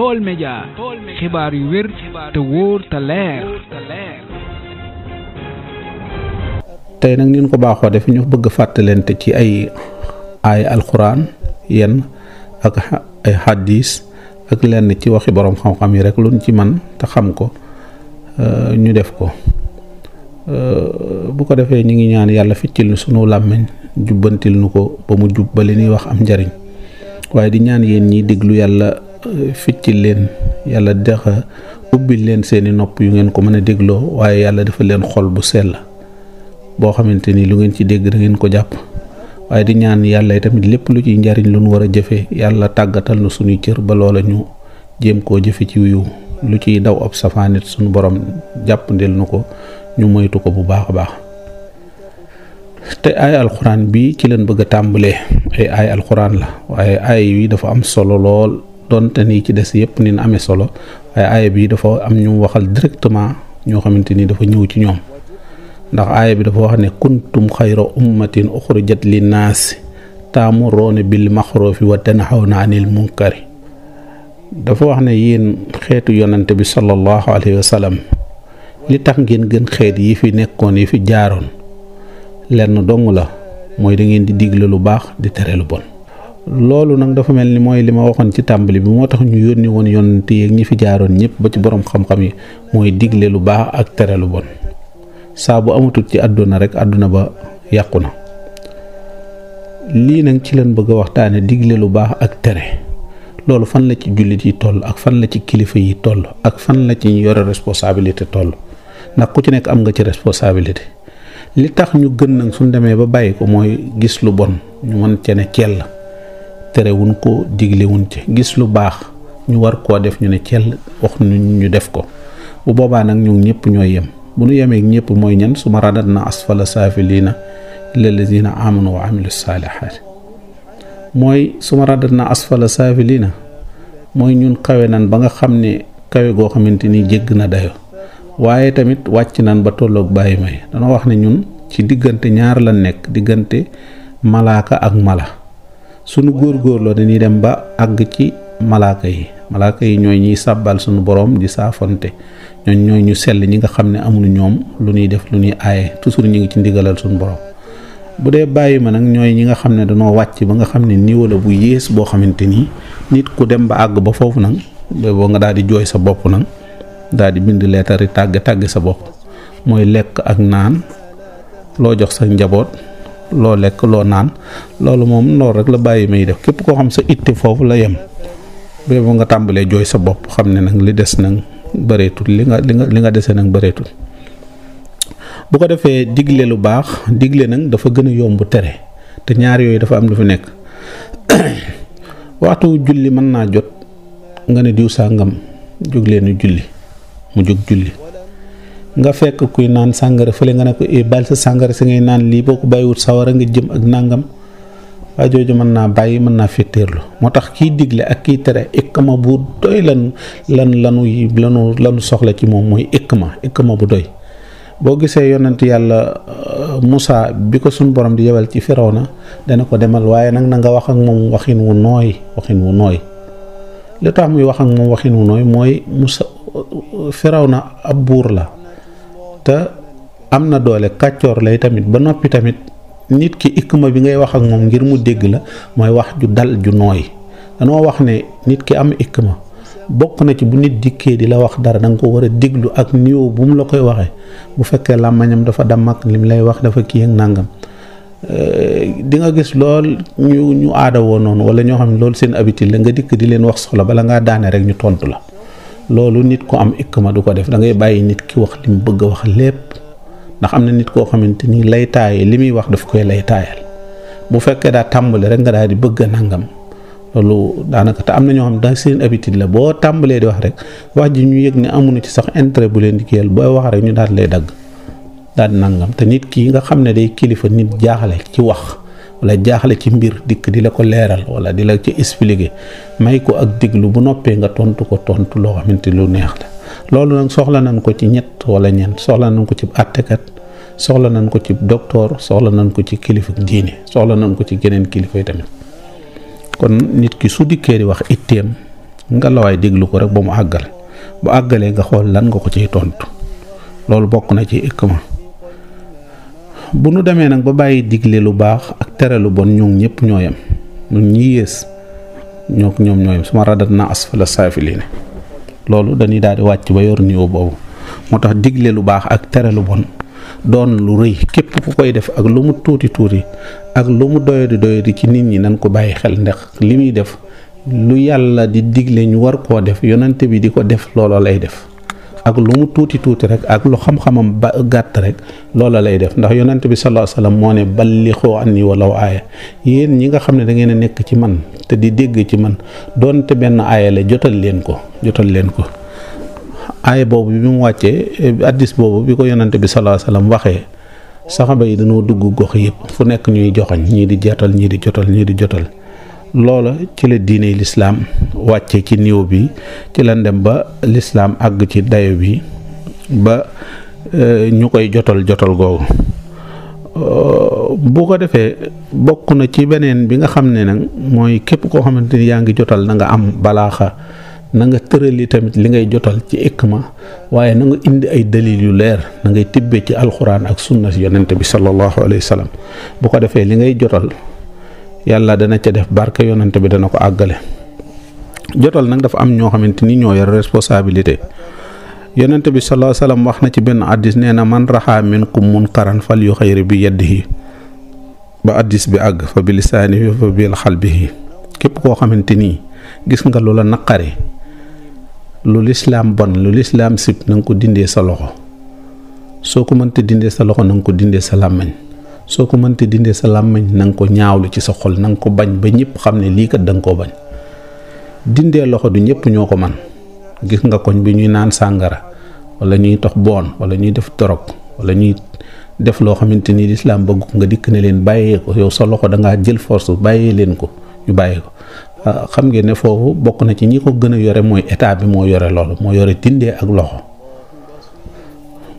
Baol Média xibaar yu wér te wóor te leer. tey nag ñu ko baaxoo def ñu bëgg fàttalente ci ay alxuraan yenn ak ay xaddiis ak lenn ci waxi boroom xam-xam yi rek luñ ci man te xam ko ñu def ko bu ko defee ñu ngi ñaan yàlla ficcil nu sunu làmmiñ jubbantil nu ko ba mu jub ba li ñuy wax am njariñ waaye di ñaan yéen ñi déglu yàlla ficcil leen yàlla dexa ubbil leen seeni nopp yu ngeen ko mën a dégloo waaye yàlla dafa leen xol bu sell boo xamante ni lu ngeen ci dégg da ngeen ko jàpp waaye di ñaan yàlla tamit lépp lu ci njariñ lu nu war a jëfe yàlla tàggatal na suñuy cër ba loola ñu jéem koo jëfe ci wiyu lu ciy daw ab safaanit suñu borom jàppandil nu ko ñu moytu ko bu baax a baax te ay alxuraan bi ci leen bëgg a tàmbalee ay alxuraan la waaye ay yi dafa am solo lool donte ni ci des yépp ni amee solo waaye aaya bi dafa am ñu waxal directement ñoo xamante ni dafa ñëw ci ñoom ndax aaya bi dafa wax ne kuntum xayra ummatin uxrijat linnaasi taamuroona bil maxruufi wa tanhawna anil munkari dafa wax ne yéen xeetu yonante bi sallallahu alayhi wa sallam li tax ngeen gën xeet yi fi nekkoon yi fi jaaroon lenn dong la mooy da ngeen di digle lu baax di tere lu bon. loolu nag dafa mel ni mooy li ma waxoon ci tàmbali bi moo tax ñu yónni woon yonante yeeg ñi fi jaaroon ñëpp ba ci borom xam-xam yi mooy digle lu baax ak tere lu bon saa bu amatul ci àdduna rek àdduna ba yàqu na. lii nag ci leen bëgg a waxtaane digle lu baax ak tere loolu fan la ci jullit yi toll ak fan la ci kilifa yi toll ak fan la ci ñu yore responsabilité toll ndax ku ci nekk am nga ci responsabilité. li tax ñu gën nag suñ demee ba bàyyi ko mooy gis lu bon ñu mën ce ne cell tere wuñ ko digle wuñ ci gis lu baax ñu war koo def ñu ne cell wax ñu def ko bu boobaa nag ñu ñëpp ñooy yem bu ñu yemee ñëpp mooy ñan suma radat na asfala saafiliina lillazina amanu wa amilu saalihaat mooy suma radat na asfala saafiliina mooy ñun kawe nan ba nga xam ne kawe goo xamante ni jégg na dayo waaye tamit wàcc nan ba tolloog bàyyi may danoo wax ne ñun ci diggante ñaar la nekk diggante malaaka ak mala sunu góorgóorloo dañuy dem ba àgg ci malaaka yi ñooy ñiy sàbbal sunu borom di saafonte ñooy ñu sell ñi nga xam ne amul ñoom lu ñuy def lu ñuy aaye toujours ñu ngi ci ndigalal sunu borom bu dee bàyyi ma nag ñooy ñi nga xam ne dañoo wàcc ba nga xam ne niveau la bu yées boo xamante ni nit ku dem ba àgg ba foofu nag boo nga daal di jooy sa bopp nag daal di bind leetari tàgge sa bopp mooy lekk ak naan loo jox sa njaboot loo lekk loo naan loolu moom loolu rek la bàyyi may def képp koo xam sa itte foofu la yem boobu nga tàmbalee jooy sa bopp xam ne nag li des nag bëreetul li nga dese nag bëreetul. bu ko defee digle lu baax digle nag dafa gën a yomb tere te ñaar yooyu dafa am lu fi nekk waxtu julli mën naa jot nga ne diw sàngam jóg leen julli mu jóg julli nga fekk kuy naan sàngara fële nga ne ko bal sa sàngara si ngay naan lii boo ko bàyyiwut sawara nga jëm ak nàngam waa jooju mën naa bàyyi mën naa féeteerlu moo tax kiy digle ak kiy tere ikma bu doy lanu soxla ci moom mooy ikma bu doy. boo gisee yonent yàlla Musaa bi ko suñ borom di yebal ci Firawna dana ko demal waaye nag na nga wax ak moom waxin wu nooy li tax muy wax ak moom waxin wu nooy mooy Musaa Firawna ab buur la te am na doole kàccoor lay tamit ba noppi tamit nit ki ikma bi ngay wax ak moom ngir mu dégg la mooy wax ju dal ju nooy danoo wax ne nit ki am ikma bokk na ci bu nit dikkee di la wax dara da nga ko war a déglu ak niveau bu mu la koy waxee bu fekkee làmmañam dafa dam ak lim lay wax dafa kii ak nàngam di nga gis lool ñu aada woo noonu wala ñoo xam ne loolu seen habitude la nga dikk di leen wax soxla bala ngaa daane rek ñu tontu la loolu nit ko am ikma du ko def da ngay bàyyi nit ki wax li mu bëgg a wax lépp ndax am na nit koo xamante ni lay taaye li muy wax daf koy lay taayal bu fekkee daa tàmbali rek nga daal di bëgg a nàngam loolu daanaka te am na ñoo xam ne daal seen habitude la boo tàmbalee di wax rek wax ji ñu yëg ne amuñu ci sax intérêt bu leen di kiyal booy wax rek ñu daal lay dagg daal di nangam te nit ki nga xam ne day kilifa nit jaaxle ci wax wala jaaxle ci mbir dikk di la ko leeral wala di la ci expliquer may ko ak diglu bu noppee nga tontu loo xamante lu neex la loolu nag soxla nañ ko ci ñett wala ñeent soxla nañ ko ci àttekat soxla nañ ko ci docteur soxla nañ ko ci kilifa diine soxla nañ ko ci geneen kilifa yi tamit kon nit ki su dikkee di wax itteem nga la waay déglu ko rek ba mu àggal bu àggalee nga xool lan nga ko ciy tontu loolu bokk na ci ikma. bu nu demee nag ba bàyyi digle lu baax ak tere lu bon ñoom ñëpp ñoo yem ñun ñi yées ñoom ñoo yem suma radat na asfala saafiliin loolu dañuy daal di wàcc ba yor niveau boobu. moo tax digle lu baax ak tere lu bon doon lu rëy képp ku koy def ak lu mu tuuti ak lu mu doyadi ci nit ñi nañ ko bàyyi xel ndax li muy def lu yàlla di digle ñu war koo def yonante bi di ko def loola lay def ak lu mu tuuti rek ak lu xam-xamam ba gàtt rek loola lay def ndax yonante bi sallallahu alayhi wasallam moo ne ballixoo anni walaw aaya yéen ñi nga xam ne da ngeen a nekk ci man te di dégg ci man doonte benn aaya la jotal leen ko aaya boobu bi mu wàccee addis boobu bi ko yonante bi sallallahu alayhi wasallam waxee saxaba yi dañoo dugg gox yëpp fu nekk ñuy joxañ ñii di jeetal ñii di jotal loola ci la diine lislaam wàcce ci niveau bi ci la dem ba lislaam àgg ci dayo bi ba ñu koy jotal googu bu ko defee bokk na ci beneen bi nga xam ne nag mooy képp koo xamante ni yaa ngi jotal na nga am balaaxa na nga tërali tamit li ngay jotal ci ikma waaye na nga indi ay dalil yu leer na ngay tibbee ci alxuraan ak sunna si yonente bi sallallahu alayhi wa sallam bu ko defee li ngay jotal yàlla dana ca def barke yonente bi dana ko àggale. jotal nag dafa am ñoo xamante ni ñoo yor responsabilité yonente bi sallallahu alayhi wa sallam wax na ci benn addis nee na man raxaa minkum munkaran fal yuxayyir bi yadihi ba addis bi àgg fa bi lisaanihi fa bil xalbihi képp koo xamante ni gis nga loola naqari lu lislaam bon lu lislaam sib na nga ko dindee sa loxo soo ko mënta dindee sa loxo na nga ko dindee sa làmmañ soo ko mënta dindee sa làmmañ na nga ko ñaawlu ci sa xol na nga ko bañ ba ñëpp xam ne lii kat da nga koo bañ. dindee loxo du ñëpp ñoo ko man gis nga koñ bi ñuy naan sàngara wala ñuy tox boon wala ñuy def dorog wala ñuy def loo xamante ni lislaam bëgg nga dikk ne leen bàyyee ko yow sa loxo da ngaa jël force bàyyee leen ko ñu bàyyee ko. xam ngeen ne foofu bokk na ci ñi ko gën a yore mooy état bi moo yore loolu moo yore dindee ak loxo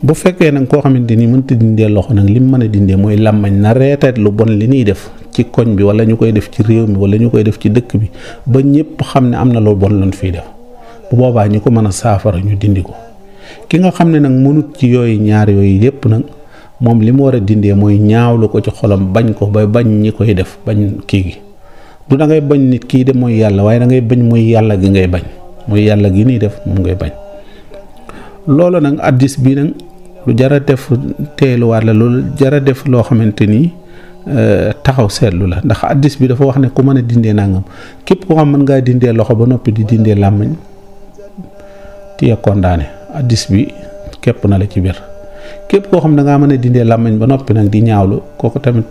bu fekkee nag koo xamante ni mënta dindee loxo nag li mu mën a dindee mooy làmmañ na reeteet lu bon li ñuy def ci koñ bi wala ñu koy def ci réew mi wala ñu koy def ci dëkk bi ba ñëpp xam ne am na lu bon lañ fiy def bu boobaa ñi ko mën a saafara ñu dindi ko. ki nga xam ne nag mënut ci yooyu ñaar yooyu yépp nag moom li mu war a dindee mooy ñaawlu ko ci xolam bañ ko ba bañ ñi koy def bañ kii gi. du da ngay bañ nit kii de mooy yàlla waaye da ngay bañ mooy yàlla gi ngay bañ mooy yàlla gi nii def moom ngay bañ loolu nag addis bi nag lu jara def teeluwaat la loolu jara def loo xamante ni taxaw seetlu la ndax addis bi dafa wax ne ku mën a dindee nangam képp ko xam mën ngaa dindee loxo ba noppi di dindee làmmiñ tiye condamné addis bi képp na la ci biir képp koo xam da ngaa mën a dindee làmmiñ ba noppi nag di ñaawlu kooku tamit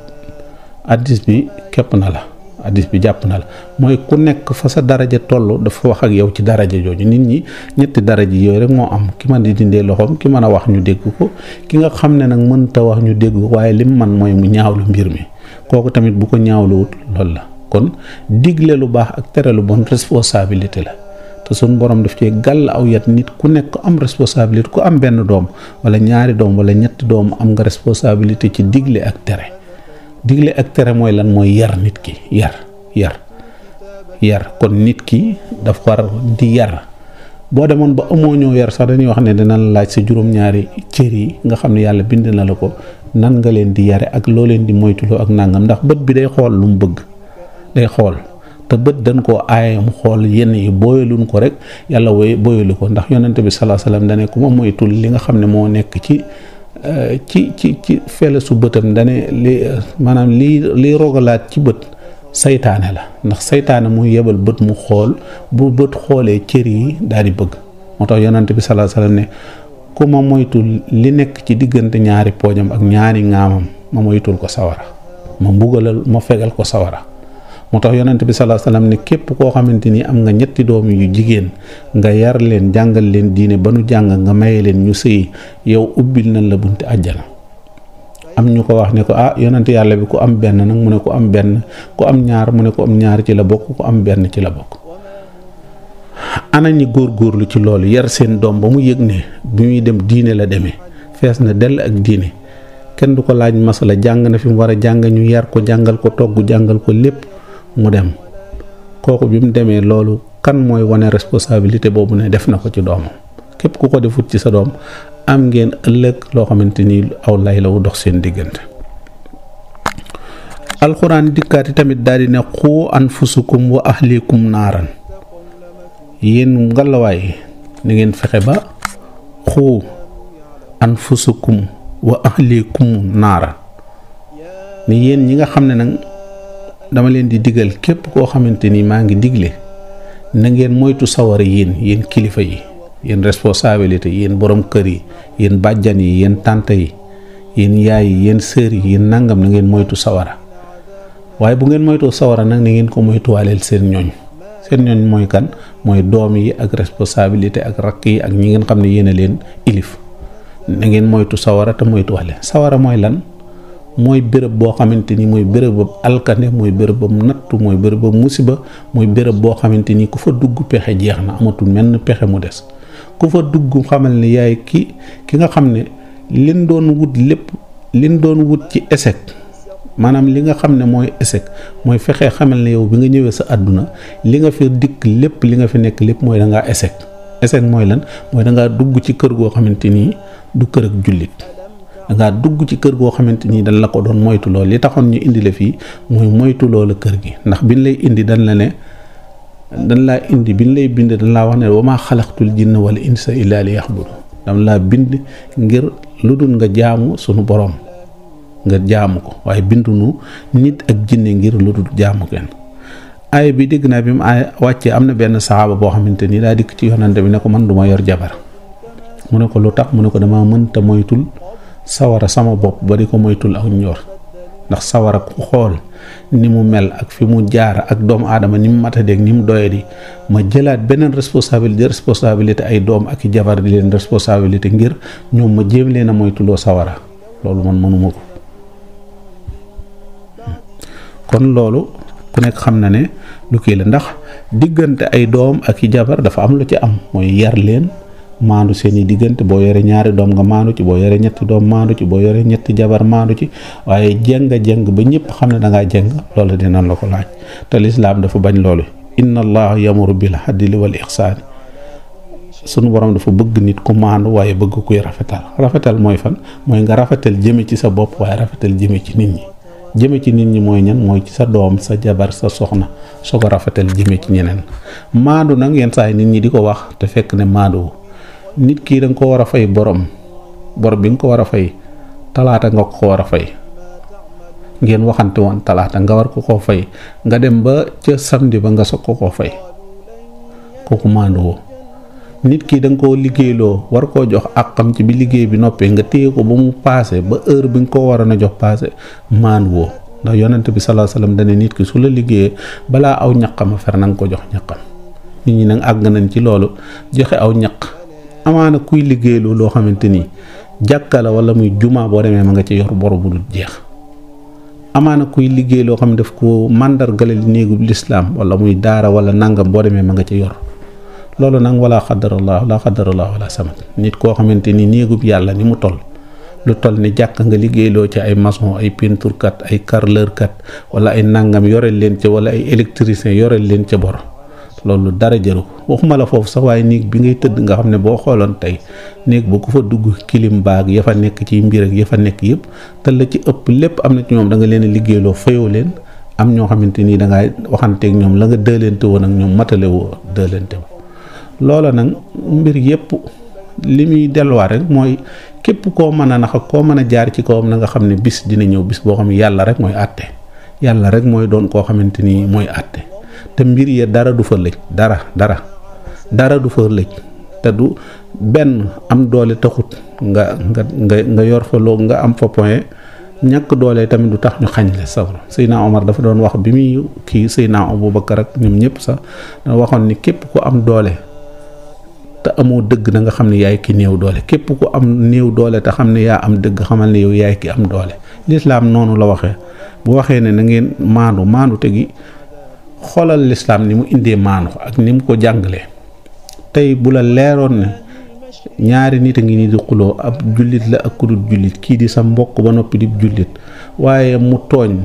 addis bi képp na la addis bi jàpp na la mooy ku nekk fa sa daraja toll dafa wax ak yow ci daraja jooju nit ñi ñetti daraja yooyu rek moo am ki mën di dindee loxoom ki mën a wax ñu dégg ko ki nga xam ne nag mënta wax ñu dégg ko waaye lim man mooy mu ñaawlu mbir mi kooku tamit bu ko ñaawluwut loolu la kon digle lu baax ak tere lu bon responsabilité la te suñ borom daf cee gàll aw yat nit ku nekk am responsabilité ku am benn doom wala ñaari doom wala ñetti doom am nga responsabilité ci digle ak tere digle ak tere mooy lan mooy yar nit ki yar kon nit ki daf war di yar boo demoon ba amoo ñoo yar sax dañuy wax ne dina la laaj sa juróom-ñaari cër yi nga xam ne yàlla bind na la ko nan nga leen di yare ak loo leen di moytuloo ak nangam ndax bët bi day xool lu mu bëgg day xool te bët dañ koo aaye mu xool yenn yi booyaluñ ko rek yàlla booyalu ko ndax yonente bi sallallahu alayhi wasallam dane ku ma moytul li nga xam ne moo nekk ci fele su bëtam dane maanaam lii rogalaat ci bët saytaane la ndax saytaane muy yebal bët mu xool bu bët xoolee cër yi daal di bëgg moo tax yonante bi sallallahu alayhi wasallam ne ku ma moytul li nekk ci diggante ñaari poojam ak ñaari ŋaamam ma moytul ko sawara ma mbugalal ma fegal ko sawara moo tax yonante bi sallallahu alayhi wasallam ne képp koo xamante ni am nga ñetti doom yu jigéen nga yar leen jàngal leen diine ba nu jàng nga maye leen ñu sëy yow ubbil nañ la bunti àjjana am ñu ko wax ne ko yonante yàlla bi ku am benn nag mu ne ku am benn ku am ñaar mu ne ku am ñaar ci la bokk ku am benn ci la bokk ana ñi góorgóorlu ci loolu yar seen doom ba mu yëg ne bi muy dem diine la demee fees na dell ak diine kenn du ko laaj masala jàng na fi mu war a jàng ñu yar ko jàngal ko togg jàngal ko lépp mu dem kooku bi mu demee loolu kan mooy wane responsabilité boobu ne def na ko ci doomam. képp ku ko defut ci sa doom am ngeen ëllëg loo xamante ni aw lay la wu dox seen diggante. alxuraan dikkaati tamit daal di ne xuu anfusukum wa ahlikum naaran, yéen ngalawaay ni ngeen fexe ba xuu anfusukum wa ahlikum naaran, ni yéen ñi nga xam ne nag dama leen di digal képp koo xamante ni maa ngi digle na ngeen moytu sawara, yéen kilifa yi, yéen responsabilité, yéen borom kër yi, yéen bàjjan yi, yéen tante yi, yéen yaay yi, yéen sœur yi, yéen nangam, na ngeen moytu sawara. waaye bu ngeen moytoo sawara nag na ngeen ko moytuwaaleel seen ñooñ mooy kan? mooy doom yi ak responsabilité ak rakk yi ak ñi ngeen xam ne yéen a leen ilif. na ngeen moytu sawara te moytuwaale. sawara mooy lan? mooy béréb boo xamante ni mooy bérébam alkande, mooy bérébam nattu, mooy bérébam musiba, mooy béréb boo xamante ni ku fa dugg pexe jeex na, amatul menn pexe mu des. ku fa dugg xamal ne yaay ki nga xam ne liñ doon wut lépp, liñ doon wut ci échec, maanaam li nga xam ne mooy échec mooy fexe xamal ne yow bi nga ñëwee sa àdduna li nga fi dikk lépp, li nga fi nekk lépp mooy da ngaa échec. échec mooy lan? mooy da ngaa dugg ci kër goo xamante ni du kër ak jullit. da ngaa dugg ci kër goo xamante ni dañ la ko doon moytu lool. li taxoon ñu indi la fii mooy moytu loola kër gi, ndax biñ lay indi dañ la ne dañ laa indi biñ lay bind dañ laa wax ne wa maa xalaqtul jinna wal insa illa liya'budu. dam laa bind ngir lu dul nga jaamu sunu borom, nga jaamu ko, waaye bindunu nit ak jinne ngir lu dul jaamu kenn. aaya bi dégg naa bi mu wàccee am na benn saxaaba boo xamante ni daa dikk ci yonante bi ne ko man du ma yor jabar. mu ne ko lu tax? mu ne ko dama mënta moytul sawara sama bopp ba di ko moytul ak ñor. ndax sawara ku xool ni mu mel ak fi mu jaar ak doomu aadama ni mu matadeeg ni mu doyadi, ma jëlaat beneen responsabilité ay doom ak i jabar di leen responsabilité ngir ñoom ma jéem leen a moytuloo sawara, loolu man mënuma ko. kon loolu ku nekk xam na ne lu kii la, ndax diggante ay doom ak i jabar dafa am lu ci am, mooy yar leen, maandu seeni diggante. boo yore ñaari doom nga maandu ci, boo yore ñetti doom maandu ci, boo yore ñetti jabar maandu ci. waaye jeng ba ñëpp xam ne da ngaa jeng, loolu dinañ la ko laaj. te lislaam dafa bañ loolu. inna allaha yamuru bil adli wal ihsaan. sunu borom dafa bëgg nit ku maandu waaye bëgg kuy rafetal mooy fan? mooy nga rafetal jëme ci sa bopp waaye rafetal jëme ci nit ñi. jëme ci nit ñi mooy ñan? mooy ci sa doom, sa jabar, sa soxna, soo ko rafetal jëme ci ñeneen. maandu nag yenn saa yi nit ñi di ko wax te fekk ne maandu. nit kii da nga ko war a fay bor bi nga ko war a fay talaata nga ko war a fay, ngeen waxante woon talaata nga war ko koo fay, nga dem ba ca samedi ba nga soog ko koo fay, kooku maanduwoo. nit kii da nga koo liggéeyloo war koo jox àqam ci bi liggéey bi noppee nga téye ko ba mu paase ba heure bi nga ko waroon a jox paase, maanduwoo. ndax yonent bi sallallahu alayhi wasallam dane nit ki su la liggéeyee balaa aw ñaqama fer na nga ko jox ñaqam. nit ñi nag àgg nañ ci loolu, joxe aw ñaq. amaana kuy liggéeyloo loo xamante ni jàkka la wala muy jumaa, boo demee ma nga ci yor bor bu dul jeex. amaana kuy liggéey loo xam ne daf ko màndargale li néegub lislaam wala muy daara wala nangam, boo demee ma nga ci yor. loolu nag wala xadarallah wala samat. nit koo xamante ni néegub yàlla ni mu toll, lu toll ni jàkk nga liggéeyloo ci ay maçon, ay peinture kat, ay carreleur kat, wala ay nangam yoreel leen ca, wala ay électricien yoreel leen ca bor. loolu dara jëru ko. waxuma la foofu sax waaye néeg bi ngay tëdd nga xam ne boo xooloon tey néeg bu ko fa dugg kilim baag ya fa nekk ci mbir ak ya fa nekk yëpp te la ci ëpp lépp am na ci ñoom da nga leen a liggéeyloo fayoo leen. am ñoo xamante ni da ngaa waxanteeg ñoom la nga dëlante woon ak ñoom matale woo dëlante wo. loola nag mbir yëpp li muy delluwaat rek mooy képp koo mën a nax ak koo mën a jaar ci kawam na nga xam ne bis dina ñëw, bis boo xam ne yàlla rek mooy àtte. yàlla rek mooy doon koo xamante ni mooy àtte. te mbir ya dara du fa lëj, dara du fa lëj. te du benn am doole taxut nga yor fa loo nga am fa point. ñàkk doole tamit du tax ñu xañ la sawra. Seydina Omar dafa doon wax bi muy kii Seydina Abubakar ak ñoom ñëpp sax da waxoon ni képp ku am doole te amoo dëgg da nga xam ne yaay ki néew doole, képp ku am néew doole te xam ne yaa am dëgg xamal ne yow yaay ki am doole. lislaam noonu la waxee. bu waxee ne na ngeen maandu te gi xoolal lislaam ni mu indee maandu ak ni mu ko jàngalee. tey bu la leeroon ne ñaari nit a ngi nii di xuloo, ab jullit la ak ku dul jullit, kii di sa mbokk ba noppi di jullit, waaye mu tooñ,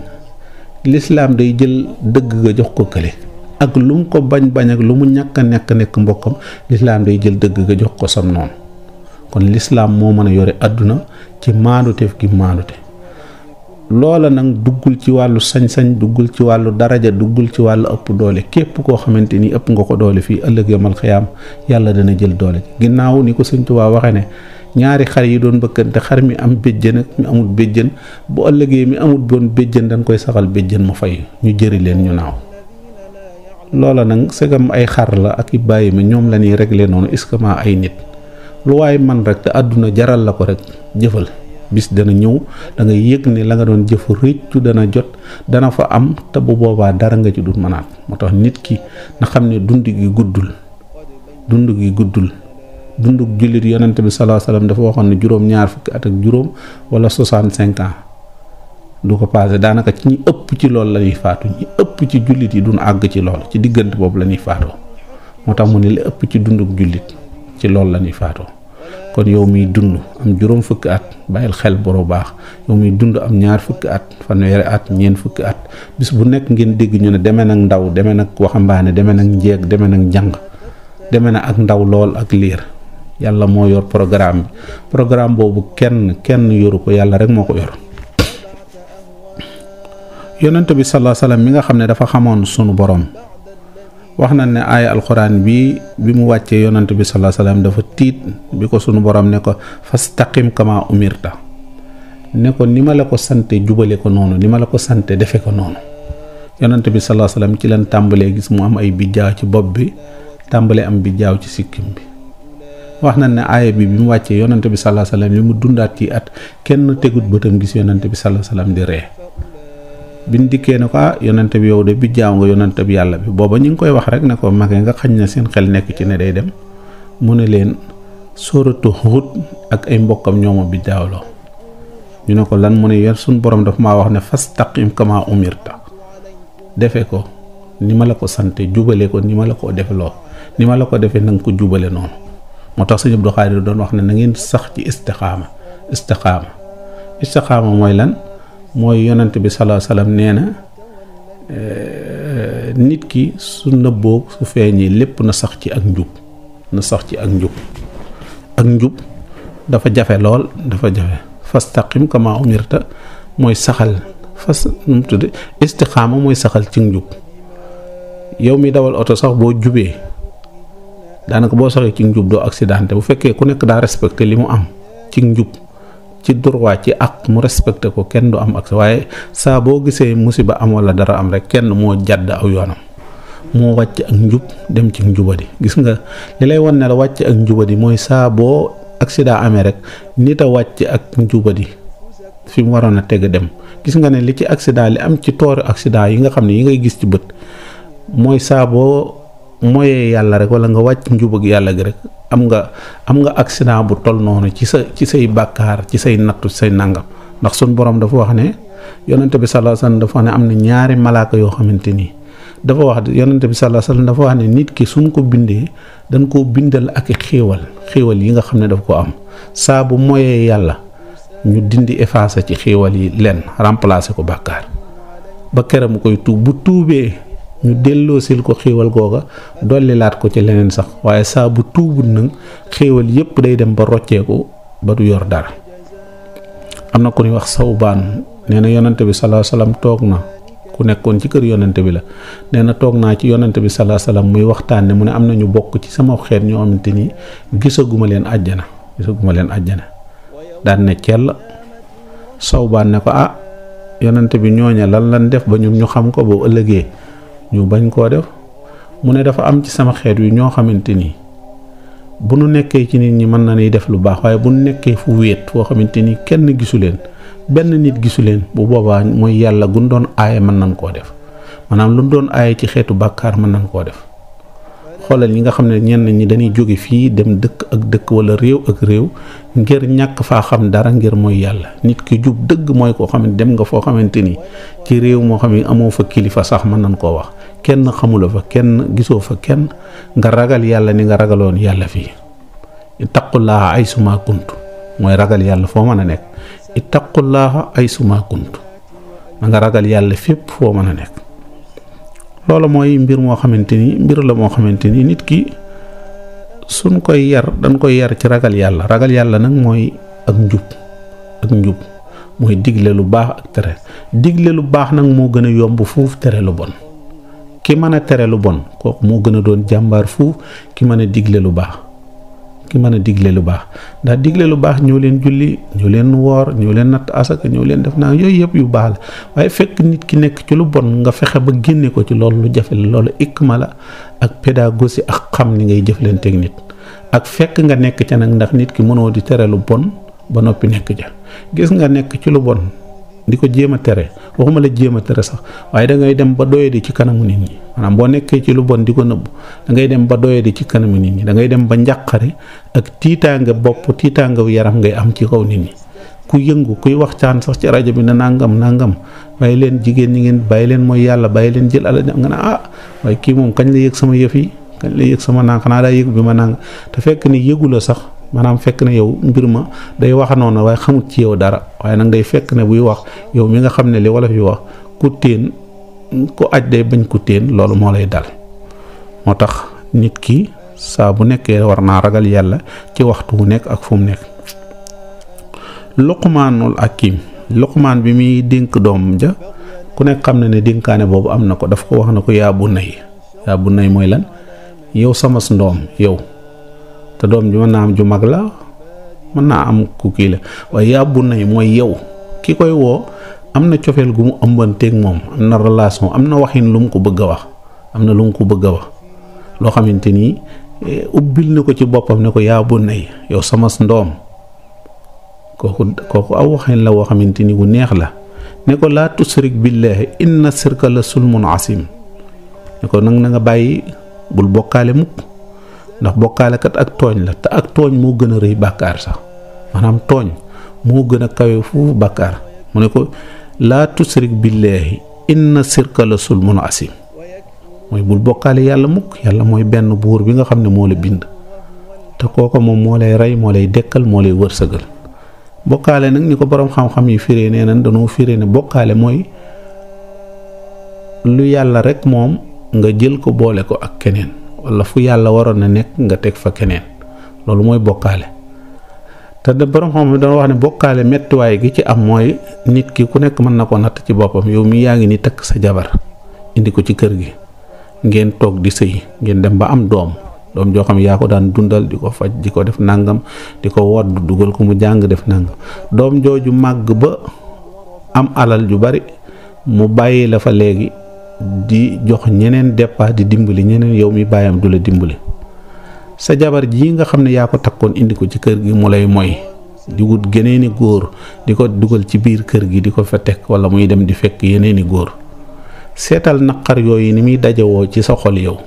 lislaam day jël dëgg ga jox ko kële ak lu mu ko bañ ak lu mu ñàkk a nekk mbokkam lislaam day jël dëgg ga jox ko sam noonu. kon lislaam moo mën a yore àdduna ci maanuteef gi maanute. loola nag duggul ci wàllu sañ-sañ, duggul ci wàllu daraja, duggul ci wàllu ëpp doole. képp koo xamante ni ëpp nga ko doole fii ëllëg yomal xiyaam yàlla dana jël doole ginnaaw ni ko Sëñ Tuubaa waxe ne ñaari xar yi doon bëkkante xar mi am béjjën ak mi amul béjjën bu ëllëgee mi amul doon béjjën dañ koy saxal béjjën mu fay ñu jëri leen ñu naaw. loola nag segam ay xar la ak i bàyyi ma ñoom la ñuy régler noonu est-ce que ay nit lu waaye man rek te àdduna jaral la ko rek jëfal. bis dana ñëw da nga yëg ne la nga doon jëf réccu dana jot dana fa am te bu boobaa dara nga ci dul mënaat. moo tax nit ki na xam ne dund gi guddul dundug jullit yonent bi sallallahu alayhi wasallam dafa waxoon ne juróom-ñaar fukki at ak juróom wala 65 ans du ko passé daanaka ci ñi ëpp ci loolu la ñuy faatu. ñi ëpp ci jullit yi duñ àgg ci loolu ci diggante boobu la ñuy faatoo. moo tax mu ne li ëpp ci dundug jullit ci loolu la ñuy faatoo. kon yow miy dund am juróom fukki at bàyyil xel boro baax. yow miy dund am ñaar fukki at fanweeri at ñeent fukki at bis bu nekk ngeen dégg ñu ne demee nag ndaw demee nag waxambaane demee nag njeeg demee nag njàng demee na ak ndaw lool ak liir. yàlla moo yor programme bi programme boobu kenn yoru ko yàlla rek moo ko yor. yonent bi sallallahu alayhi wasallam mi nga xam ne dafa xamoon sunu borom wax na ne aaya alxuraan bi mu wàccee yonent bi sallallahu alayhi wasallam dafa tiit bi ko sunu borom ne ko fastaqim kama umirta ne ko ni ma la ko sante jubale ko noonu ni ma la ko sante defe ko noonu. yonent bi sallallahu alayhi wasallam ci leen tàmbalee gis mu am ay bijjaaw ci bopp bi tàmbalee am bijjaaw ci sikkim bi. wax na ne aaya bi mu wàccee yonent bi sallallahu alayhi wasallam li mu dundaat ci at kenn tegut bëtam gis yonent bi sallallahu alayhi wasallam di ree. biñ dikkee ne ko yonent bi yow de bijjaaw nga yonent bi yàlla bi booba ñu ngi koy wax rek ne ko magee nga xañ na seen xel nekk ci ne day dem mu ne leen sóoratu Huud ak ay mbokkam ñooma bijjaawloo. ñu ne ko lan mu ne yor suñ borom daf maa wax ne fastaqim kama umirta defe ko ni ma la ko sante jubale ko ni ma la ko defloo ni ma la ko defee na nga ko jubale noonu. moo tax Sëñ Abdou Khadre doon wax ne na ngeen sax ci istixaama mooy lan mooy yonent bi sallallahu alayhi wasallam nee na nit ki su nëbboo su feeñee lépp na sax ci ak njub ak njub dafa jafe lool dafa jafe. fastaqim kama umirta mooy saxal nu mu tudd istixaama mooy saxal ci njub. yow mi dawal oto sax boo jubee daanaka boo saxee ci njub doo accidenté bu fekkee ku nekk daa respecté li mu am ci njub ci droit ci ak mu respecté ko kenn du am ak waaye saa boo gisee musiba am wala dara am rek kenn moo jàdd aw yoonam moo wàcc ak njub dem ci njubadi. gis nga li lay wan ne la wàcc ak njubadi mooy saa boo accident amee rek nit a wàcc ak njubadi fi mu waroon a teg dem. gis nga ne li ci accident li am ci toori accident yi nga xam ne yi ngay gis ci bët mooy saa boo mooyee yàlla rek wala nga wàcc njubag yàlla gi rek am nga accident bu toll noonu ci say bàkkaar ci say nattu say nangam. ndax sun borom dafa wax ne yonent bi sallallahu alayhi wasallam dafa wax ne am na ñaari malaaka yoo xamante ni dafa wax yonent bi sallallahu alayhi wasallam dafa wax ne nit ki suñ ko bindee dañ koo bindal ak xéewal yi nga xam ne daf ko am saa bu mooyee yàlla ñu dindi effacer ci xéewal yi leen remplacer ko bàkkaar ba kere mu koy tuub bu tuubee ñu delloosil ko xéewal googa dollilaat ko ci leneen sax waaye saa bu tuubul nag xéewal yépp day dem ba rocceeku ba du yor dara. am na ku ñuy wax Sawbaan nee na yonante bi sallallahu alayhi wasallam toog na ku nekkoon ci kër yonante bi la nee na toog naa ci yonante bi sallallahu alayhi wasallam muy waxtaan ne mu ne am na ñu bokk ci sama xeet ñoo xamante ni gisaguma leen àjjana daan ne cell Sawbaan ne ko yonante bi ñooña lan def ba ñun ñu xam ko boobu ëllëgee ñu bañ koo def mu ne dafa am ci sama xeet wi ñoo xamante ni bu nu nekkee ci nit ñi mën na ni def lu baax waaye bu nu nekkee fu wéet foo xamante ni kenn gisu leen benn nit gisu leen bu boobaa mooy yàlla gun doon aaye mën nañ koo def maanaam lu doon aaye ci xeetu bàkkaar mën nañ koo def. xoolal ñi nga xam ne ñenn ñi dañuy jóge fii dem dëkk ak dëkk wala réew ak réew ngir ñàkk faa xam dara ngir mooy yàlla. nit ki jub dëgg mooy koo xam ne dem nga foo xamante ni ci réew moo xam ne amoo fa kilifa sax mën nañ koo wax kenn xamula fa kenn gisoo fa kenn nga ragal yàlla ni nga ragaloon yàlla fii. ittaqullaaha ay suma kuntu mooy ragal yàlla foo mën a nekk ittaqullaaha ay suma kuntu na nga ragal yàlla fépp foo mën a nekk. loolu mooy mbir moo xamante ni mbir la moo xamante ni nit ki suñ koy yar dañ koy yar ci ragal yàlla nag mooy ak njub mooy digle lu baax ak tere digle lu baax nag moo gën a yomb fuuf tere lu bon ki mën a tere lu bon kooku moo gën a doon jàmbaar fuuf ki mën a digle lu baax ndax digle lu baax ñëw leen julli ñëw leen woor ñëw leen natt asaka ñëw leen def naa yooyu yëpp yu baax la waaye fekk nit ki nekk ci lu bon nga fexe ba génne ko ci loolu lu jafe la loolu ikma la ak pédagogie ak xam ni ngay jëflanteeg nit ak fekk nga nekk ca nag ndax nit ki mënoo di tere lu bon ba noppi nekk ja gis nga nekk ci lu bon di ko jéem a tere waxuma la jéem a tere sax waaye da ngay dem ba doyadi ci kanamu nit ñi maanaam boo nekkee ci lu bon di ko nëbbu da ngay dem ba doyadi ci kanamu nit ñi da ngay dem ba njàqare ak tiitaanga bopp tiitaanga yaram ngay am ci kaw nit ñi ku yëngu kuy waxtaan sax ci rajo bi na nangam bàyyi leen jigéen ñi ngeen bàyyi leen mooy yàlla bàyyi leen jël ala nga ne waaye kii moom kañ la yëg sama yëf yi kañ la yëg sama nang xanaa daa yëg bi ma nang te fekk ni yëgu la sax maanaam fekk ne yow mbir ma day wax noonu waaye xamut ci yow dara waaye nag day fekk ne buy wax yow mi nga xam ne li wala fi wax ku téen ku aj day bañ ku téen loolu moo lay dal moo tax nit ki saa bu nekkee war naa ragal yàlla ci waxtu wu nekk ak fu mu nekk. Luqmaanul Hakim Luqmaan bi muy dénk doom ja ku nekk xam na ne dénkaane boobu am na ko daf ko wax na ko yaa bunay mooy lan yow sama ndoom yow. te doom ji mën naa am ju mag la mën naa am ku kii la waaye yaa bunay mooy yow ki koy woo am na cofeel gu mu ëmbanteeg moom am na relation am na waxin lu mu ko bëgg a wax loo xamante ni ubbil na ko ci boppam ne ko yaa bunay yow sama ndoom kooku aw waxin la woo xamante ni bu neex la ne ko laa tusrik billahi inna sirka la sulmun asim ne ko nag na nga bàyyi bul bokkaale mukk ndax bokkaalekat ak tooñ la te ak tooñ moo gën a rëy bàkkaar sax maanaam tooñ moo gën a kawe foofu bàkkaar mu ne ko laa tusrik billaahi inna sirka la sulmun asim mooy bul bokkaale yàlla mukk yàlla mooy benn buur bi nga xam ne moo la bind te kooka moom moo lay rey moo lay dekkal moo lay wërsëgal bokkaale nag ni ko boroom xam-xam yi firee nee nañ dañoo firee ne bokkaale mooy lu yàlla rek moom nga jël ko boole ko ak keneen wala fu yàlla waroon na nekk nga teg fa keneen loolu mooy bokkaale te da borom xam ne dana wax ne bokkaale mettiwaay gi ci am mooy nit ki ku nekk mën na ko natt ci boppam yow mi yaa ngi ni takk sa jabar indi ko ci kër gi ngeen toog di sëy ngeen dem ba am doom joo xam yaa ko daan dundal di ko faj di ko def nangam di ko wodd dugal ko mu jàng def nangam doom jooju màgg ba am alal ju bari mu bàyyi la fa léegi di jox ñeneen départ di dimbali ñeneen yow mi bàyyam du la dimbali sa jabar ji nga xam ne yaa ko takkoon indi ko ci kër gi mu lay moy di wut geneeni góor di ko dugal ci biir kër gi di ko fa teg wala muy dem di fekk yeneeni góor seetal naqar yooyu ni muy dajewoo ci sa xol yow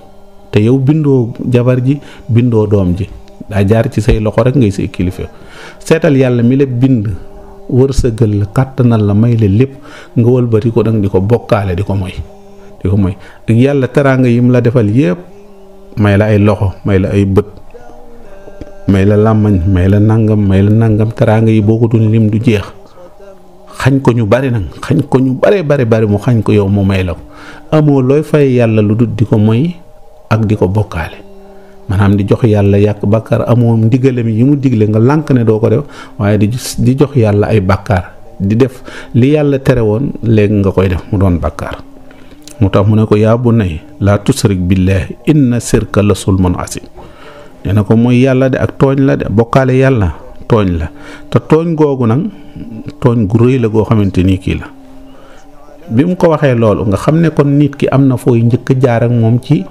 te yow bindoo jabar ji bindoo doom ji daa jaar ci say loxo rek ngay say kilifa seetal yàlla mi la bind wërsëgal la kàttanal la may la lépp nga wëlbati ko dang di ko bokkaale di ko moy ak yàlla teraanga yim la defal yépp may la ay loxo may la ay bët may la làmmañ may la nangam teraanga yi boo ko doon lim du jeex xañ ko ñu bari nag xañ ko ñu bari mu xañ ko yow mu may la ko amoo looy fay yàlla lu dul di ko moy ak di ko bokkaale maanaam di jox yàlla yàq bàkkaar amoo ndigale mi yi mu digle nga lànk ne doo ko def waaye di jox yàlla ay bàkkaar di def li yàlla tere woon léegi nga koy def mu doon bàkkaar mu tax mu ne ko yaa bunay laa tusrik billaahi inna sirka la sulmun asim nee na ko mooy yàlla de ak tooñ la de bokkaale yàlla tooñ la te tooñ googu nag tooñ gu rëy la goo xamante ni kii la bi mu ko waxee loolu nga xam ne kon nit ki am na fooy njëkk jaar ak moom ci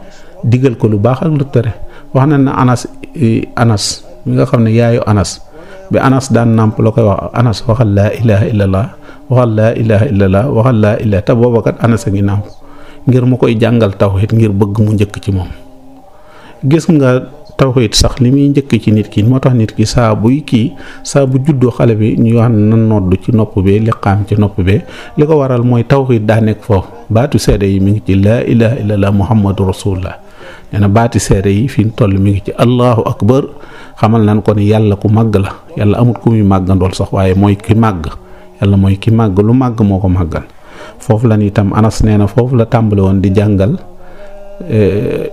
digal ko lu baax ak lu tere wax na ne anas mi nga xam ne yaayu anas bi anas daan nàmp la koy wax anas waxal laa ilaha illallah waxal laa ilaha illallah waxal laa ilaha te booba kat anas a ngi nàmp ngir mu koy jàngal tawhid ngir bëgg mu njëkk ci moom gis nga tawhid sax li muy njëkk ci nit ki moo tax nit ki saa bu juddoo xale bi ñuy wax na nodd ci nopp bee liqaam ci nopp bee li ko waral mooy tawhid daa nekk foofu baatu seede yi mi ngi ci laa ilaha illallah muhammadu rasulullah nee na baati seede yi fi mu toll mi ngi ci allahu akbar xamal nañ ko ni yàlla ku màgg la yàlla amut ku muy màggandool sax waaye mooy ki màgg yàlla mooy ki màgg lu màgg moo ko màggal foofu la itam anas nee na foofu la tàmbale woon di jàngal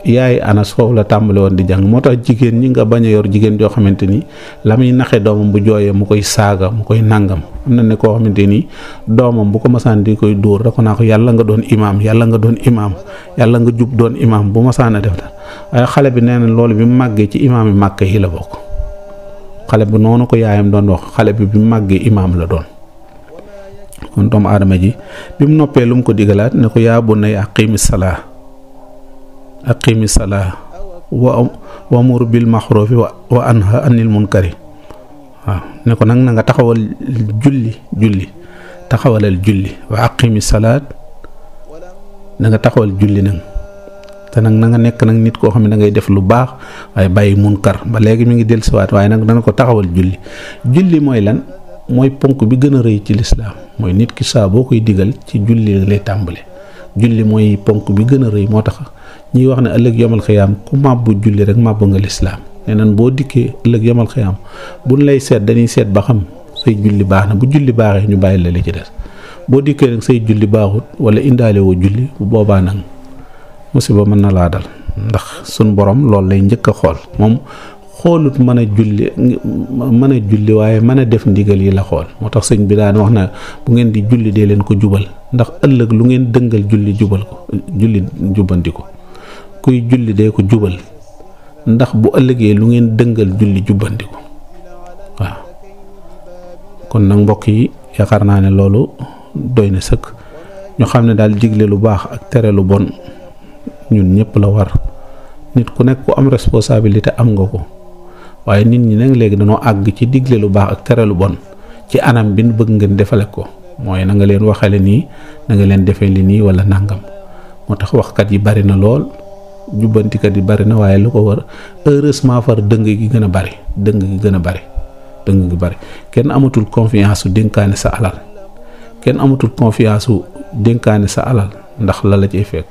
yaay Anas foofu la tàmbale woon di jàng. moo tax jigéen ñi nga bañ a yor jigéen joo xamante ni la muy naxe doomam bu jooyee mu koy saaga mu koy nàngam. am na ne koo xamante ni doomam bu ko masaan di koy dóor da ko naa ko yàlla nga doon imaam yàlla nga doon imaam yàlla nga jub doon imaam bu masaan a def waaye xale bi nee na loolu bi mu màggee ci imaam yi màkk yi la bokk. xale bi noonu ko yaayam doon wax xale bi bi mu màggee imaam la doon. kon doomu aadama ji bi mu noppee lu mu ko digalaat ne ko yaa bunayya aqimi salaa wa amur bil maxruufi wa anha anil munkari. waaw ne ko nag na nga taxawal julli taxawalal julli wa aqimi salaat na nga taxawal julli nag te nag na nga nekk nag nit koo xam ne da ngay def lu baax waaye bàyyi munkar ba léegi mi ngi dellusiwaat waaye nag dana ko taxawal julli mooy lan mooy ponk bi gën a rëy ci lislaam mooy nit ki saa boo koy digal ci julli lay tàmbale. julli mooy ponk bi gën a rëy moo tax ñuy wax ne ëllëg yomal xiyaam ku màbbu julli rek màbbu nga lislaam. nee nan boo dikkee ëllëg yomal xiyaam buñ lay seet dañuy seet ba xam say julli baax na bu julli baaxee ñu bàyyi la li ci des boo dikkee nag say julli baaxut wala indaale woo julli bu boobaa nag musiba mën na laa dal ndax suñ borom loolu lay njëkk a xool moom xoolut mën a julli waaye mën a def ndigal yi la xool. moo tax sëñ bi daan wax na bu ngeen di julli dee leen ko jubal ndax ëllëg lu ngeen dëngal julli jubal ko julli jubbanti ko kuy julli dee ko jubal ndax bu ëllëgee lu ngeen dëngal julli jubbanti ko waaw. kon nag mbokk yi yaakaar naa ne loolu doy na sëkk ñu xam ne daal digle lu baax ak tere lu bon ñun ñëpp la war. nit ku nekk ku am responsabilité am nga ko waaye nit ñi nag léegi dañoo àgg ci digle lu baax ak tere lu bon ci anam bi ñu bëgg ngeen defale ko mooy na nga leen waxale nii na nga leen defee li nii wala nàngam. moo tax waxkat yi bari na lool jubbantikat yi bari na waaye lu ko war heureusement far dëng gi gën a bari kenn amatul confiance su dénkaane sa alal kenn amatul confiance su dénkaane sa alal ndax la cay fekk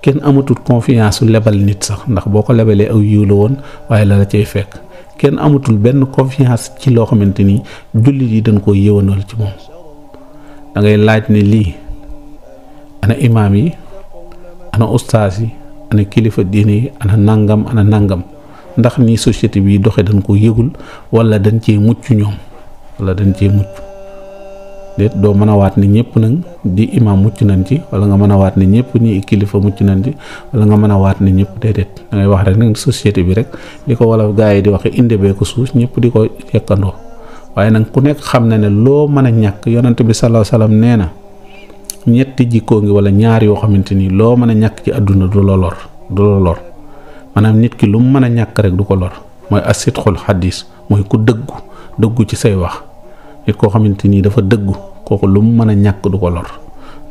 kenn amatul confiance su lebal nit sax ndax boo ko lebalee aw yiw la woon waaye la cay fekk kenn amatul benn confiance ci loo xamante ni jullit yi dañ koo yéwanal ci moom. da ngay laaj ne lii ana imaam yi ana ustaas yi ana kilifa diine yi ana nangam ndax nii société bi doxe dañ ko yëgul wala dañ cee mucc ñoom déet doo mën a waat ne ñëpp nag di imaam mucc nañ ci wala nga mën a waat ne ñëpp ñi kilifa mucc nañ ci wala nga mën a waat ne ñëpp déedéet da ngay wax rek nag société bi rek li ko wala gaa yi di waxe inde bee ko suus ñëpp di ko yekkandoo waaye nag ku nekk xam na ne loo mën a ñàkk yonent bi sallallahu alayhi wasallam nee na ñetti jikkoo ngi wala ñaar yoo xamante ni loo mën a ñàkk ci àdduna du la lor maanaam nit ki lu mu mën a ñàkk rek du ko lor mooy asitxul xadis mooy ku dëggu ci say wax. nit koo xamante ni dafa dëggu kooku lu mu mën a ñàkk du ko lor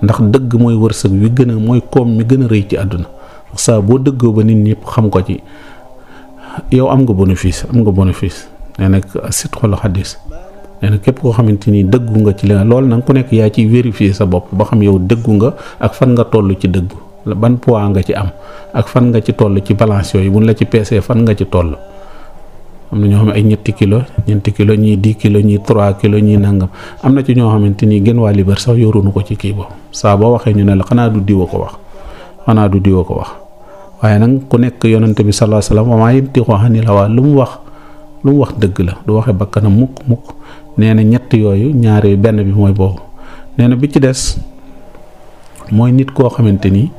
ndax dëgg mooy wërsëg wi gën a mooy koom mi gën a rëy ci àdduna saa boo dëggoo ba nit ñëpp xam ko ci yow am nga bénéfice nee na sitxul xadis nee na képp koo xamante ni dëggu nga ci li loolu nag ku nekk yaa ciy vérifier sa bopp ba xam yow dëggu nga ak fan nga toll ci dëggu ban poids nga ci am ak fan nga ci toll ci balance yooyu buñ la ci peesee fan nga ci toll. am na ñoo xam ne ay ñeenti kilo ñii 10 kilos ñii 3 kilos ñii nangam am na ci ñoo xamante ni gën waa liber sax yorunu ko ci kii boobu saa boo waxee ñu ne la xanaa du diwa ko wax waaye nag ku nekk yonante bi sallallahu alayhi wasallam maa yantiqu anil hawaa lu mu wax dëgg la du waxe bakkanam mukk nee na ñett yooyu ñaari benn bi mooy boobu nee na bi ci des mooy nit koo xamante ni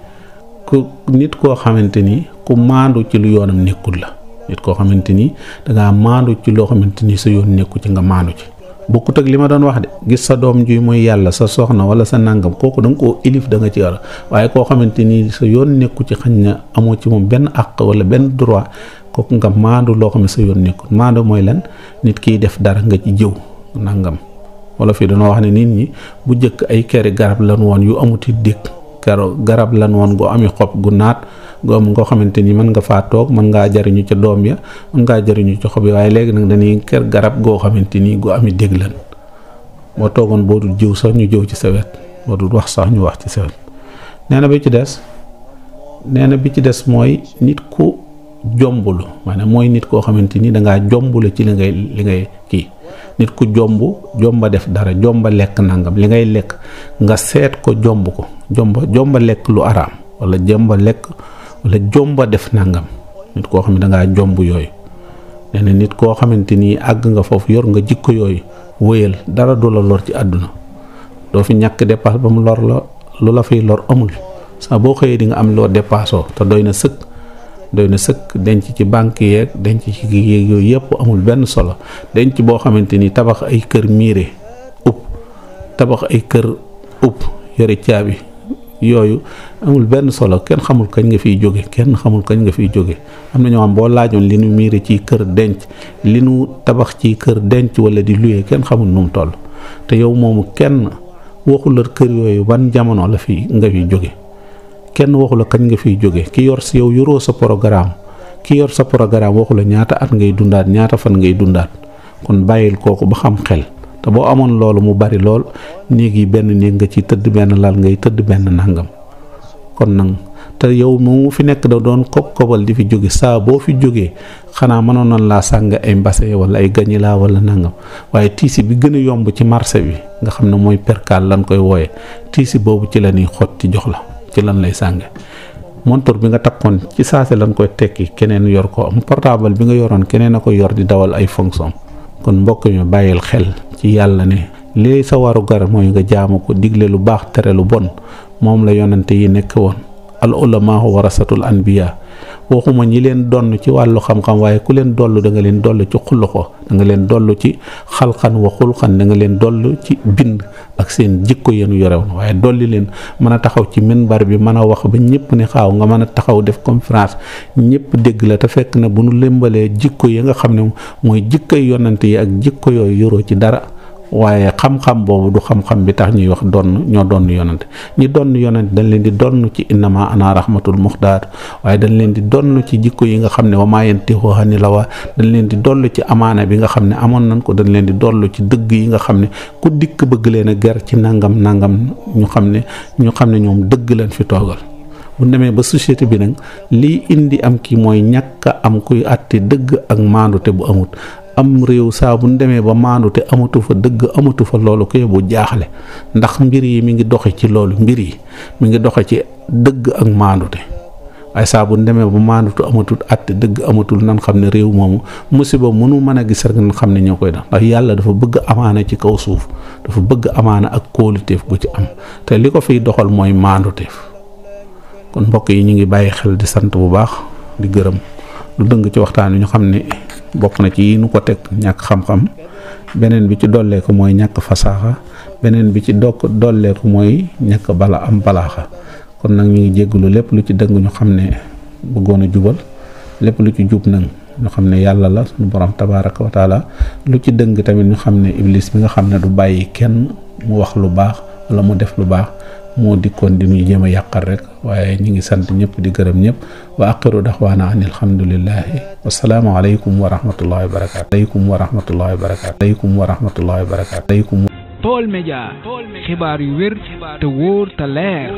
ku maandu ci lu yoonam nekkul la. nit koo xamante ni dangaa maandu ci loo xamante ni sa yoon nekku ci nga maandu ci bokkut ak li ma doon wax de gis sa doom ji mooy yàlla sa soxna wala sa nàngam kooku da nga koo ilif da nga ci war waaye koo xamante ni sa yoon nekku ci xañ na amoo ci moom benn àq wala benn droit kooku nga maandu loo xam ne sa yoon nekkul maandu mooy lan nit kiy def dara nga ci jëw nàngam wala fii dañoo wax ne nit ñi bu jëkk ay keri garab lan woon yu amuti dëkk garab lan woon gu ami xob gu naat gu am ngoo xamante ni mën nga faa toog mën ngaa jariñu ca doom ya mën ngaa jariñu ca xob yi waaye léegi nag dañuy kër garab goo xamante ni gu ami dégg lan boo toogoon boo dul jëw sax ñu jëw ci sa wet boo dul wax sax ñu wax ci sa wet nee na bi ci des mooy nit ku jombulu maanaam mooy nit koo xamante ni dangaa jombulu ci li ngay kii nit ku jomba def dara jomba lekk nangam li ngay lekk nga seet ko jomba lekk lu araam wala jomba lekk wala jomba def nangam nit koo xam ne dangaa jomb yooyu. nee na nit koo xamante ni àgg nga foofu yor nga jikko yooyu wéyal dara du la lor ci àdduna doo fi ñàkk dépasse ba mu lor la lu la fiy lor amul saa boo xëyee di nga am loo dépassoo te doy na sëkk denc ci banque yeeg denc ci yeeg yooyu yëpp amul benn solo denc boo xamante ni tabax ay kër miire tabax ay kër yore caabi yooyu amul benn solo kenn xamul kañ nga fiy jóge am na ñoo xam boo laajoon li nu miire ci kër denc li nu tabax ci kër denc wala di luye kenn xamul nu mu toll te yow moomu kenn waxu la kër yooyu ban jamono la fi nga fiy jóge kenn waxu la kañ nga fiy jóge ki yor si yow yoroo sa programme waxu la ñaata at ngay dundaat ñaata fan ngay dundaat kon bàyyil kooku ba xam xel te boo amoon loolu mu bari lool néeg yi benn néeg nga ci tëdd benn lal ngay tëdd benn nangam kon nag te yow mu fi nekk da doon kobal di fi jóge saa boo fi jógee xanaa mënoon nañ laa sàng ay mbase wala ay gañilaa wala nangam waaye tiisi bi gën a yomb ci marché bi nga xam ne mooy perkaal lan koy wooye tiisi boobu ci la ñuy xotti jox la ci lan lay sànge montor bi nga takkoon ci saase lan koy tekki keneen yor ko am portable bi nga yoroon keneen a ko yor di dawal ay fonction kon mbokk mi bàyyil xel ci yàlla ne lii sa waru gar mooy nga jaamu ko digle lu baax tere lu bon moom la yonante yi nekk woon al ulamaa warasatul anbiya waxuma ñi leen donn ci wàllu xam-xam waaye ku leen dollu da nga leen dollu ci xuluxo da nga leen dollu ci xalxan wa xulxan da nga leen dollu ci bind ak seen jikko yenu yorewoon waaye dolli leen mën a taxaw ci minbar bi mën a wax ba ñëpp ne xaaw nga mën a taxaw def conférence ñëpp dégg la te fekk na bu nu lembalee jikko yi nga xam ne mooy jikkoy yonante yi ak jikko yooyu yoroo ci dara waaye xam-xam boobu du xam-xam bi tax ñuy wax ñoo donn yonante ñi donn yonante dañ leen di donn ci innama ana rahmatul muxtaar waaye dañ leen di donn ci jikko yi nga xam ne wa maa yantiqu anil hawaa dañ leen di dollu ci amaana bi nga xam ne amoon nañ ko dañ leen di dollu ci dëgg yi nga xam ne ku dikk bëgg leen a ger ci nangam ñu xam ne ñoom dëgg leen fi toogal bu demee ba société bi nag lii indi am kii mooy ñàkk am kuy àtte dëgg ak maandute bu amut am réew saa bu ñu demee ba maandu te amatu fa dëgg amatu fa loolu koy bu jaaxle ndax mbir yi mi ngi doxe ci loolu mbir yi mi ngi doxe ci dëgg ak maandute waaye saa bu ñu demee ba maandutu amatul àtte dëgg amatul nan xam ne réew moomu musiba mënu mën a gis rek nan xam ne ñoo koy def ndax yàlla dafa bëgg amaana ci kaw suuf dafa bëgg amaana ak kóoluteef gu ci am te li ko fiy doxal mooy maanduteef kon mbokk yi ñu ngi bàyyi xel di sant bu baax di gërëm lu dëng ci waxtaan wi ñu xam ne bokk na ci yi nu ko teg ñàkk xam-xam beneen bi ci dolleeku mooy ñàkk fasaaxa beneen bi ci dolleeku mooy ñàkk balaaxa kon nag ñu ngi jéggulu lépp lu ci dëng ñu xam ne bëggoon a jubal lépp lu ci jub nag ñu xam ne yàlla la suñu borom tabaaraka wa taala lu ci dëng tamit ñu xam ne iblis bi nga xam ne du bàyyi kenn mu wax lu baax wala mu def lu baax moo dikkoon di ñuy jéem a yàqal rek waaye ñi ngi sant ñëpp di gërëm ñëpp wa aqiru daxwaana an alhamdulillahi wasalaamu aleykum wa rahmatullahi wa barakatu aleykum wa rahmatullahi wa barakatu aleykum wa rahmatullahi wa barakatu aleykum Baol Médias xibaar yu wér te wóor te leer